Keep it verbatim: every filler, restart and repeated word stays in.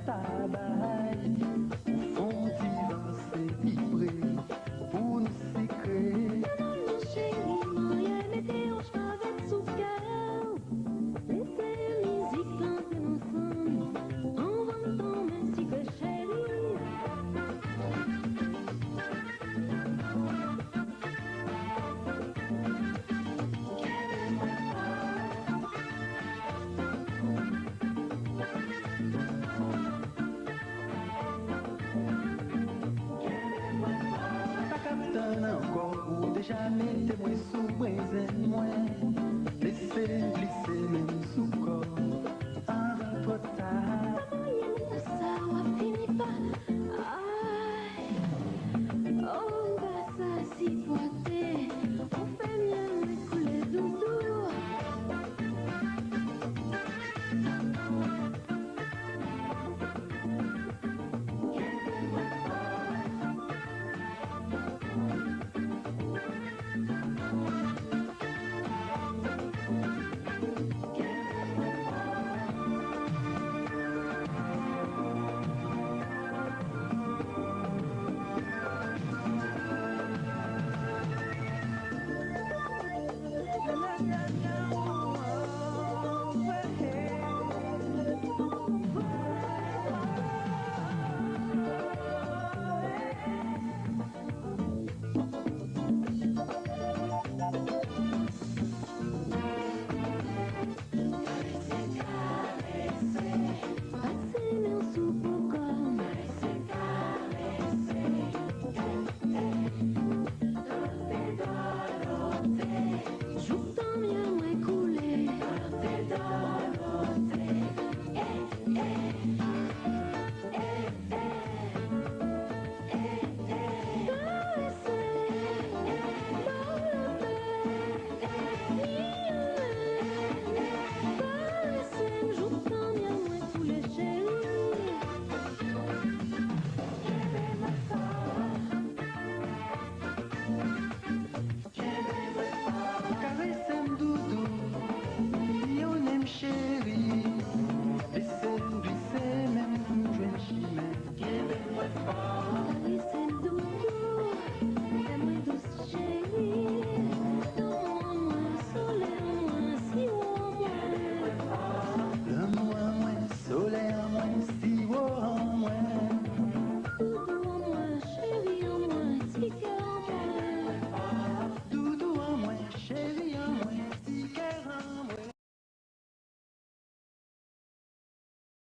Tabay, ou fon ti vanse pi pre pou nou sikre. Manman cheri, mwen mete yon chavèt sou kè w. Lese mizik lan antre nan san nou. Anvan l tonbe sikre cheri. Mwen pa k ap tann ankò, ou deja mete mwen sou brenzen mwen.